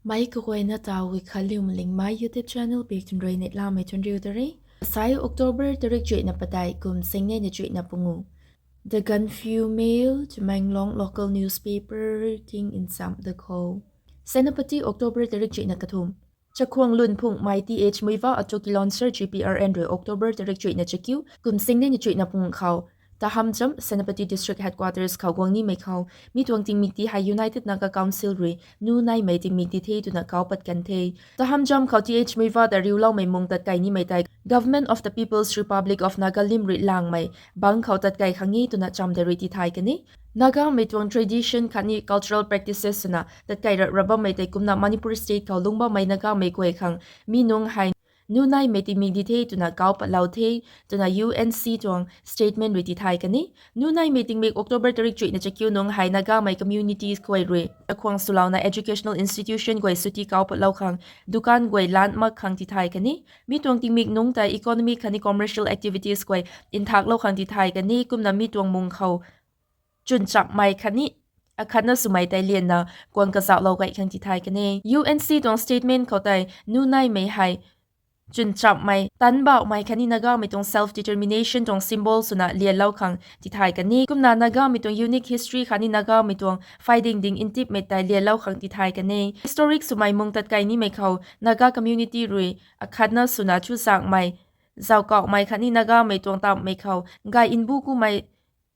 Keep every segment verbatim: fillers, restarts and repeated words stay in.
Mei kaguayna taw Guikhanliu Malingmei YouTube channel bik tun rui neihlamei tun riu ta re. Asai October tarik chuihna padeih kum singnei na chuihna pungu. The Gaanphiu Mail, Tamenglong local newspaper king in sam the khou. Senapati, October tarik chuihna kathum. Chakhwang Lunphungmei Th Muivah Acho Kilonser G P R N rui October tarik chuihna chakiu kum singnei na chuihna pungu khou Tahamjam, Senapati District Headquarters khou guang nimei khou, mi tuang tingmik ti hei United Naga Council rui nu naimei tingmik ti the twna kau pat kan the. Tahamjam khou Th Muivah ta riuloumei mung tatkai nimei tei Government of the People's Republic of Naga lim rui langmei bang khou tatkai khang e twna cham tei rui tithay kan e. Nagamei tuang tradition khatni cultural practices swna tatkai rap rap bammei tei kumna Manipur State khou lungc bammei Nagamei guay khang mi nung hei nu naimei tingmik di the twna kau patlou the twna U N C tuang statement rui tithay kan e. Nu naimei tingmik October tarik chuihna chakiu nung hei Nagamei communities guay rui chakhwang swlouna educational institution guay suti kau patlou khang, dukan guay lan mak khang tithay kan e. Mi tuang tingmik nungc tei economic khatni commercial activities guay nthaklou khang tithay kan e, kumna mi tuang mung khou chwnchapmei khatni akhatna swmei tei lianna guang kazauhlou gay khang tithay kan e. U N C tuang statement khou tei nu naimei hei chwnchapmei, tanbauhmei khatni Nagamei tuang self determination tuang symbol swna lianlou khang tithay kan e. Kumna Nagamei tuang unique history khatni Nagamei tuang phaiding ding ntipmei tei lianlou khang tithay kan e. Historic swmei mung tatkai nimei khou Naga community rui akhatna swna chuzaenghmei, zaukauhmei khatni Nagamei tuang tammei khou gay nbu kumei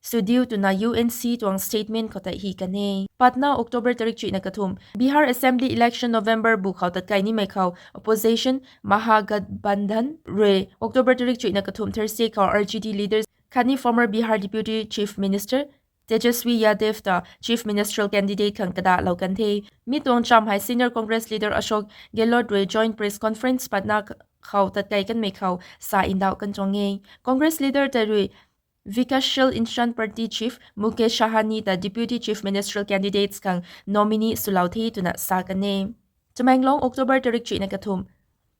sudiu twna U N C tuang statement khou tei hi kan e. Patna, October tarik chuihna kathum. Bihar Assembly election November bu khou tatkai nimei khou opposition Mahagathbandhan rui October tarik chuihna kathum Thursday khou R J D leaders khatni former Bihar Deputy Chief Minister Tejaswi Yadav ta Chief Ministerial candidate khang kadahlou kan the. Mi tuang cham hei senior Congress leader Ashok Gehlot rui joint press conference Patna khou tatkai kanmei khou sa ndauh kan tuang e. Congress leader tei rui Vikasshil Insaan Party Chief Mukesh Sahani ta Deputy Chief Ministerial candidates khang nominee swlou the twna sa kan e. Tamenglong, October tarik chuihna kathum.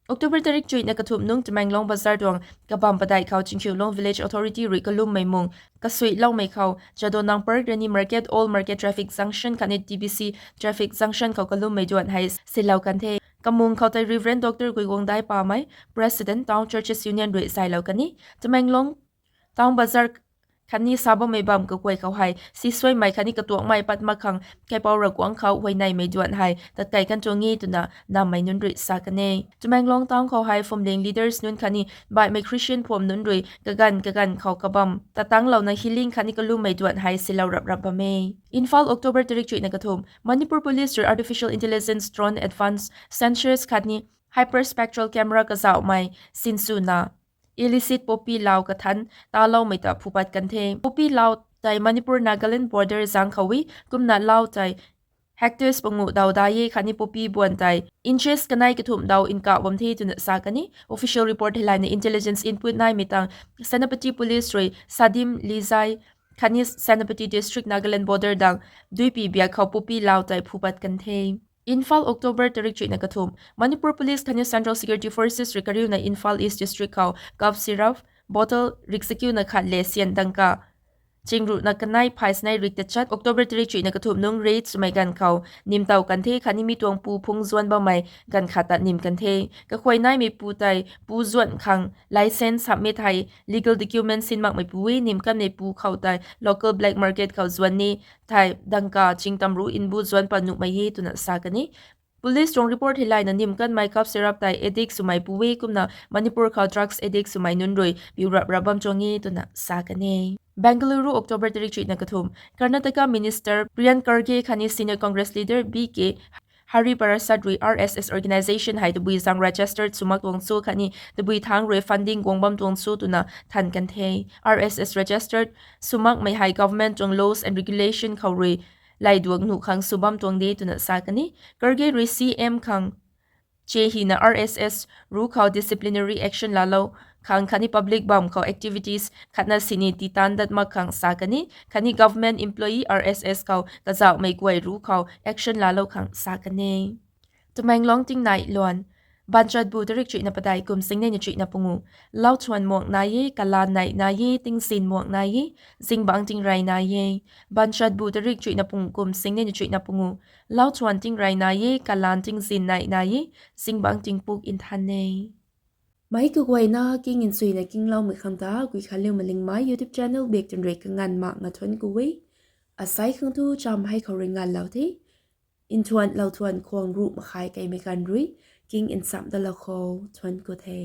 October tarik chuihna kathum nung Tamenglong bazar tuang kabam padeih khou Chingkhiulong Village Authority rui kalummei mung kasuiloumei khou Jadonang Park, Rani Market, Old Market Traffic Junction khatni T B C Traffic Junction khou kalummei duan hei silou kan the. Kamung khou tei Reverend Doctor Guiguangdai Pamei, President Town Churches Union rui zaylou kan e. Tamenglong Town bazar khatni sa bammei bam kaguay khou hei sisuaimei khatni katuakmei pat mak khang Kaipouc Ravguangc khou huayneymei duan hei tatkai kan tuang e twna nammei nunc rui sa kan e. Tamenglong Town khou hei phuamling leaders nunc khatni baihmei Christian phuam nunc rui kaganv kaganv khou kabam tatanglouna healing khatni kalummei duan hei silou rap rap bam e. Imphal, October tarik chuihna kathum. Manipur Police rui artificial intelligence drone, advanced sensors khatni hyperspectral camera kazauhmei sinswna illicit poppy lau kathan taloumei ta phupat kan the. Poppy lau tei Manipur Nagaland border zaeng khou e, kumna lau tei hectares panguh daw dai e khatni poppy buan tei inches kanei kathumh daw nkauh bam the twna sa kan e. Official report hei layna intelligence input naimei tang Senapati Police rui Sadim Lijai khatni Senapati District, Nagaland border dang Duipi biak khou poppy lau tei phupat kan the. Imphal, October tarik chuihna kathum. Manipur Police khatni Central Security Forces rui kariuna Imphal East District khou cough syrup bottle riksakiuna khat le syan dangka chingruhna kanei phaisnei rik tachat October tarik chuihna kathum nung raid swmei ganv khou nimtow kan the khatni mi tuang pu phung zuan bammei ganv khat ta nim kan the. Kakhuay naimei pu tei pu zuan khang licence hamh e thei legal document sin makmei pu e. Nim kanmei pu khou tei local black market khou zuan ni thei dangka chingtam ruh nbu zuan pat nuhmei e twna sa kan e. Police tuang report hei layna nim kanmei cough syrup tei addict swmei pu e, kumna Manipur khou drugs addict swmei nunc rui piu rap rap bam tuang e twna sa kan e. Bengaluru, October tarik chuihna kathum. Karnataka Minister Priyank Kharge khatni Senior Congress Leader B K Hariparasad rui R S S organisation hei tabui zaeng registered sw mak tuang cho khatni tabui thangc rui funding guang bam tuang cho twna than kan the. R S S registered sw makmei hei government tuang laws and regulation khou rui laiduak nuh khang sw bam tuang de twna sa kan e. Kharge rui C M khang che hina R S S ruc khou disciplinary action laalou khang khatni public bam khou activities khatna sini titan dat mak khang sa kan e, khatni government employee R S S khou kazauhmei guay ruc khou action laalou khang sa kan e. Tamenglong tingnai luan. Banchatbu tarik chuihna padeih kum singnei na chuihna pungu. Lauthuan muang nai e, kalan neih nai e, tingzin muang nai e, zingbangc tingrey nai e. Banchatbu tarik chuihna pungu kum singnei na chuihna pungu. Lauthuan tingrey nai e, kalan tingzin neih nai e, zingbangc tingpuk nthan e. Meic kaguayna king nchuina kingloumei khang ta Guikhanliu Malingmei YouTube channel bak twn rui kanganv mak nga thuanc ku e. Asei khang tu cham hei khou rui nganvlou the. Nthuan lauthuan khwang ruh makhai keimei ganv rui king nchamh dalou khou thuanc ku the.